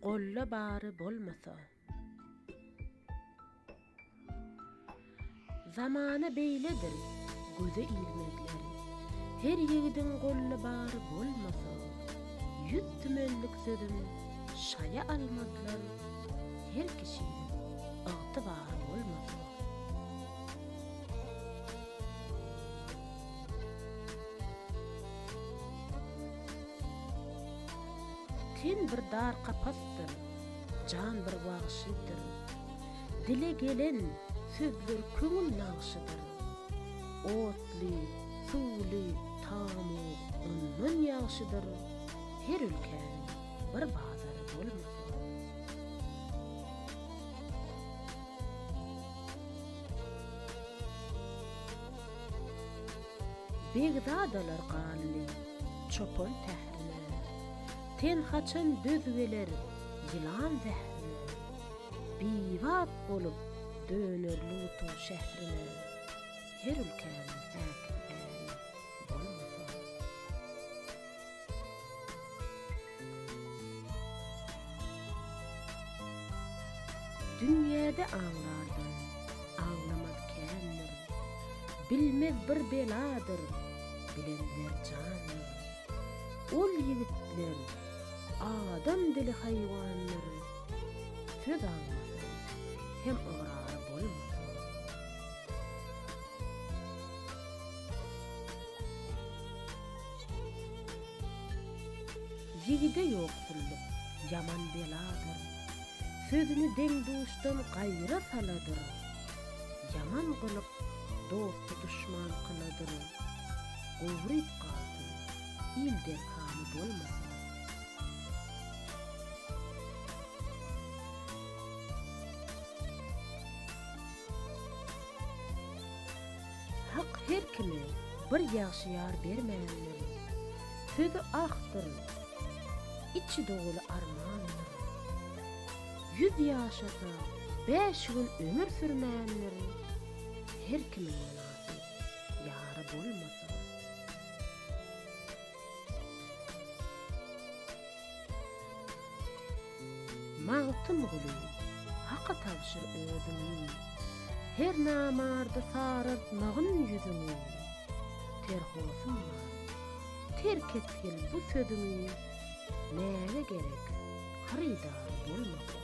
Golda bary bolmasa. Zamana beýledir, göze ilmezler. Her ýigidiň golda bary bolmasa, Ýüz tümenlik sözüm şaýa almazlar, Her kişiniň ygtybary bolmasa. Ten bir dar kapasdyr, jan bir wagşydyr. Dile gelen sözler köňül nagşydyr. Otly, suwly tamug ondan ýagşydyr, Her ülkäniň bir bazary bolmasa. Begzadalar galdy çopan tährine, Ten haçan döz geler ýylan zährine, Bibat bolup döner Lutuň şährine, Her ülkäniň häkim äri bolmasa. Dünýäde aňlardan aňlamaz kändir, Bilmez bir beladyr, bilenler jandyr. Ol ýigitler adam dili haýwandyr, Söz aňlasa hem ygrary bolmasa. Ýigide ýoksullyk ýaman beladyr, Sözüni deň-duşdan gaýra saladyr. Ýaman gylyk dosty duşman kyladyr, Gowryp galsyn, il derkany bolmasa. Hak her kime bir ýagşy ýar bermändir. Sözi ahdyr, içi doly armandyr. Ýüz ýaşasa, bäş gün ömür sürmändir. Her kimiň mynasyp ýary bolmasa. Magtymguly, Haka tabşyr özüňi, Her namarda saraltmagyn ýüzüňi. Terhosum bar, terk etgil bu sözüňi, Näge gerek, hyrydary bolmasa.